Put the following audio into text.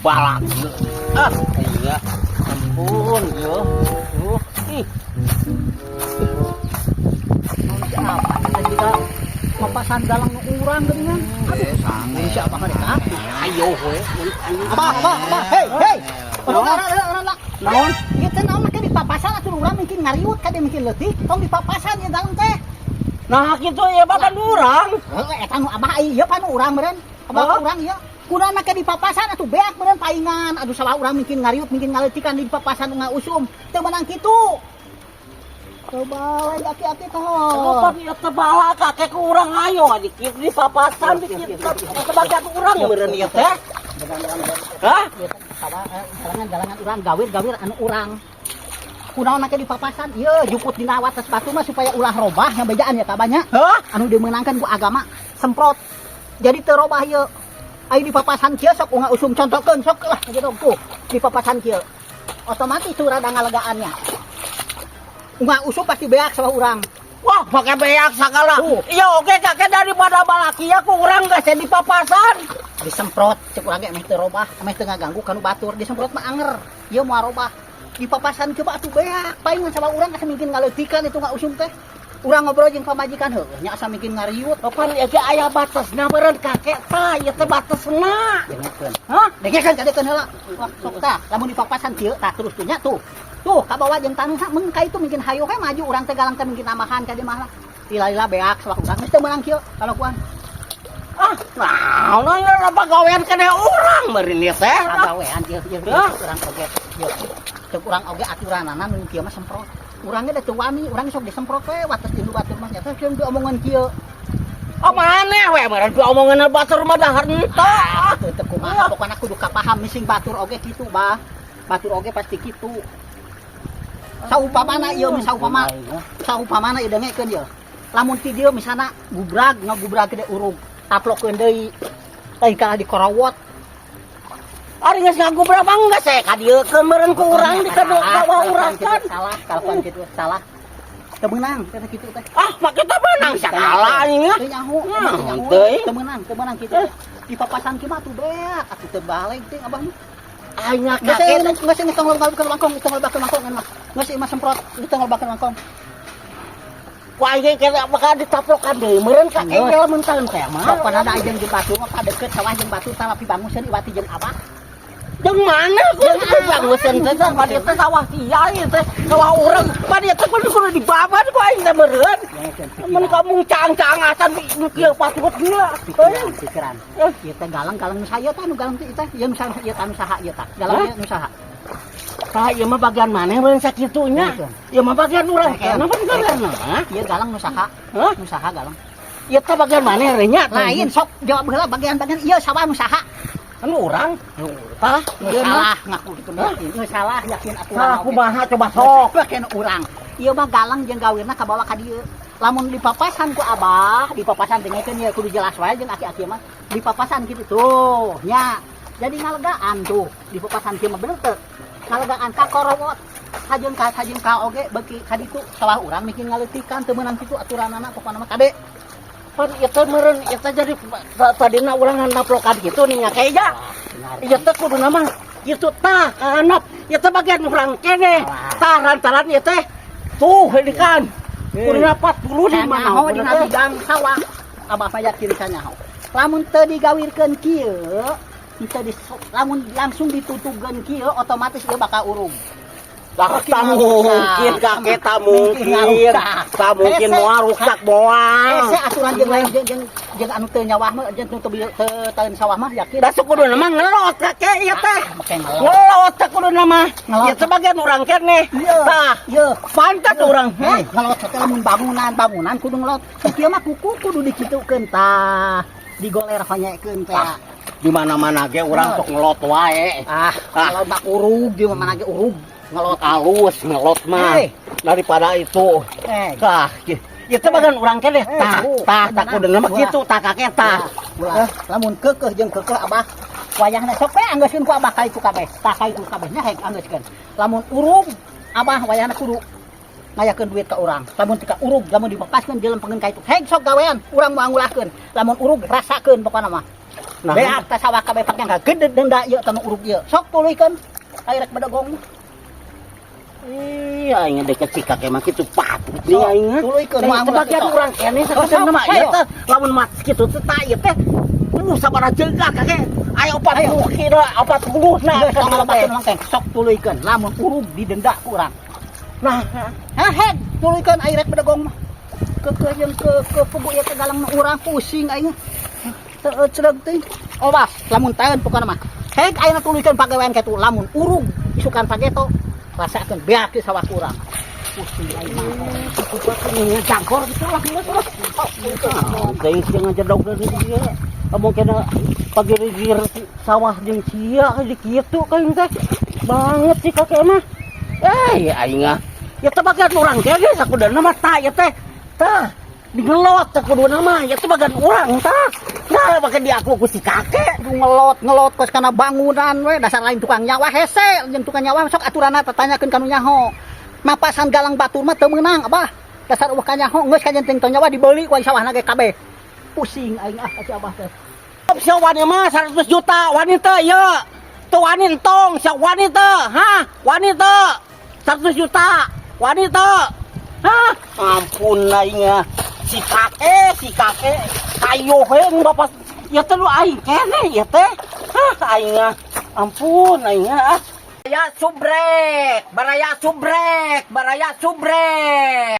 Balak. Ah, iya. Ampun, yo. Ih. Apa kita papasan galang nu urang geuningan. Eh, sange. Aduh, siapa mah dek. Ayo we. Abah, abah, abah. Hei, hei. Orang orang orang orang. Naon? Ieu teh naon make dipapasan atuh urang mungkin ngariut kade mungkin leutik, tong dipapasan ieu galang teh. Nah, kitu ya badan urang. Heuh, eta nu abah ieu pan urang meureun. Abah Hah? Urang ieu. Kunaon make dipapasan atuh beak meureun paingan. Aduh, salah urang mungkin ngariut, mungkin ngaleutikan di papasan ngausum. Teu meunang kitu. Coba we aki-aki teh. Oh, pan ieu teh balak kakek ku urang ayo dikit di papasan dikit. Sebagian urang meureun ieu teh. Hah? Sawah galangan-galangan urang, gawir-gawir anu urang. Kunaon make dipapasan? Ieu juput dina wates batu mah supaya ulah robah yang bejaan ya kabanya. Hah? Anu dimenangkan ku agama semprot. Jadi teu robah ieu. Ayo dipapasan kieu sok unga usum, contohkeun sok lah gitu tuh. Dipapasan kieu. Otomatis tuh rada ngalegaannya. Unga usum pasti beak sama urang. Wah, pakai beak sagala. Tuh. Iya oke kakek daripada balaki ya ku urang geus di papasan. Disemprot cek urang ge meh teu robah, meh teu ngaganggu kanu batur. Disemprot mah anger. Ieu moal robah. Di papasan coba atuh beak paingan sama urang asa mungkin ngaleutikan itu nggak usum teh. Urang ngobrol jeung pamajikan heueuh nya asa mungkin ngariut. Kapan ya ge aya batasna meureun kakek tah, ieu teh batasna. Dengekeun. Hah? Dengekeun, kadekeun heula. Wah, sok tah, lamun di papasan kieu tah terus tuh nya tuh. Tuh kabawa jeung taneuh meng ka itu mungkin hayo we maju urang teh galang teh mungkin tambahan ka dieu mah lah. Lila-lila beak sawah urang geus teu meunang kieu kalakuan. Ah, naon ieu pagawean keneh urang meureun ieu teh. Pagawean ieu ieu Hah? Urang oge ieu. Cek urang oge aturanana nu kieu mah semprot. Urang ge da teu wani, urang sok disemprot we wates di batur mah nya teh kieu diomongan kieu. Oh, maneh we meureun diomongan batur mah dahar henteu. Ah, teu teu kumaha pokona kudu kapaham mising batur oge kitu bah. Batur oge pasti kitu. Saupamana ieu, saupama saupamana ieu, dengekeun ieu. Lamun ti dieu misalna gubrag ngagubrag gede urug, taplokeun deui. Lain kalah dikorowot. Ari geus ngagubrak mah geus saya ka dieu keun meureun ku urang di ka bawah urang kan. Salah, kalakuan kitu salah. Teu meunang teh kitu teh. Ah, make teh meunang sagala anjing ah. Teu nyaho, Hmm, teu nyaho. teuing. Teu meunang, teu meunang kitu. Di papasan kieu mah atuh beak, atuh teu balik teh abah mah. Aing Geus kakek geus geus tong lobakeun mangkong, tong lobakeun mangkong mah. Geus ieu mah semprot, tong lobakeun mangkong. Ku aing kira bakal ditaplokan deui meureun kakek Geus. lamun tahun teh mah. Pokona da jeung batur mah padeket sawah jeung batur talapi banguseun iwati jeung abah. Jeung mana ku banguseun teh tah dieu teh sawah sia ieu teh sawah urang. Pa dieu teh kudu kudu dibabat ku aing teh meureun. Mun kamu caang-caangasan nu kieu patut gila. Pikiran, pikiran. Ieu teh galang-galang nu saya teh nu galang teh ieu teh ieu nu saha ieu teh nu saha ieu tah. Galang ieu nu saha? Tah ieu mah bagian maneh meureun sakitu nya. Ieu mah bagian urang keneh pan bagian mah. Ieu galang nu saha? Hah? Nu saha galang? Ieu teh bagian maneh nya. Lain, sok jawab heula bagian-bagian ieu sawah nu saha? Kan urang. Tah, Nu ieu mah salah ngaku kitu yakin. Nu salah yakin aturan. Salah kumaha coba sok. Bagian urang. Ieu mah galang jeung gawirna kabawa ka dieu. Lamun dipapasan ku abah, dipapasan dengekeun ieu kudu jelas wae jeung aki-aki mah. Dipapasan kitu tuh, nya. Jadi ngalegaan tuh, dipapasan kieu mah bener teu? Ngalegaan ka korowot. Hajeun ka oge beuki ka ditu sawah urang bikin ngaleutikan teu meunang kitu aturanana pokona mah kade. Pan ieu teh meureun ieu teh jadi tadina urang naplokan kitu nih nya kayak ya. Ieu teh kuduna mah kitu tah ka handap. Ieu teh bagian urang keneh. Tah rantaran ieu teh tuh ini kan. Kuduna 45 Nyaho dina bidang sawah. Abah mah yakin sanyaho. Lamun teu digawirkeun kieu, teu di, lamun langsung ditutugeun kieu otomatis ieu bakal urug. Tak mungkin kakek, tak mungkin. Tak mungkin moal rusak moal. Hese aturan jeung lain jeung jeung jeung anu teu nyawah mah jeung teu teu taeun sawah mah yakin. Da kuduna mah ngelot kakek ieu teh. Make ngelot. Ngelot teh kuduna mah. Ngelot. Ieu teh bagian urang keneh. Iya. Tah, Iya. pantat urang. Heh, ngelot teh lamun bangunan, bangunan kudu ngelot. Kieu mah kuku kudu dikitukeun tah. Digoler honyekeun teh. Ah, di mana-mana ge urang sok ngelot wae. Ah, kalau mah urug di mana ge urug ngelot. Halus ngelot mah. Eh. Daripada itu. Eh, Tah, ieu teh bagian urang keneh. Eh, Tah, tuh. tah, tah kuduna mah Ulah. kitu tah kakek tah. Ulah. Lamun keukeuh jeung keukeuh abah wayahna sok we anggeuskeun ku abah ka itu kabeh. Tah ka itu kabeh nya hek anggeuskeun. Lamun urug abah wayahna kudu ngayakeun duit ka urang. Lamun tika urug, lamun dipapaskeun dilempengeun ka itu. Hek sok gawean, urang moal ngulahkeun. Lamun urug rasakeun pokona mah. Nah. Beak teh sawah kabeh pake gede denda ieu teh nu urug ieu. Sok tuluykeun. Aya rek bedegong. Iya, aing deket si kakek mah kitu patut nih Sok, aing. tuluykeun, Nah, moal itu bagian sok. urang keneh Sok, sakuduna mah ieu ayo. Teh lamun mat kitu teh tah ieu teh. Sabaraha jeugah kakek. Aya 40 kilo, 40 nah. Geus tong ngalobakeun urang teh. Sok tuluykeun lamun urug didenda ku urang. Nah, Hah, heg, tuluykeun aya rek bedegong mah. Ke jeung ke pugu ieu teh galang nu urang pusing aing. Teu celeg teuing. Awas, lamun taeun pokona mah. Heg ayeuna tuluykeun pagawean kitu lamun urug isukan pageto rasakeun beak di sawah urang. Pusing aing mah. Jangkor gitu lah geus lah. Ah, teuing sia ngajedog dari dia. Amung kena pagirigir sawah jeung sia di kitu kaing teh. Banget sih kakek mah. Eh, aing ah. Ya teh bagian urang teh geus sakuduna mah tah ieu teh. Tah, digelot teh kuduna mah ya teh bagian urang tah. Nah, make diaku ku si kakek. Kudu ngelot ngelot kos kana bangunan we dasar lain tukang nyawa hese jeung tukang nyawa sok aturanna tatanyakeun ka nu nyaho. Mapasan galang batur mah teu meunang abah. Dasar eueuh kanyaho geus kajen tong nyawa dibeli ku aing sawahna ge kabeh. Pusing aing ah ka si abah teh. Sia wani mah 100 juta, wani teu ieu. Teu wani entong, sia wani teu, hah? Wani teu. 100 juta, wani teu. Hah? Ampun aing ah. Si kakek kayo we bapak ya teh lu aing keneh ya teh. Hah, aing ah. Ampun aing ah. Baraya subrek, baraya subrek, baraya subrek.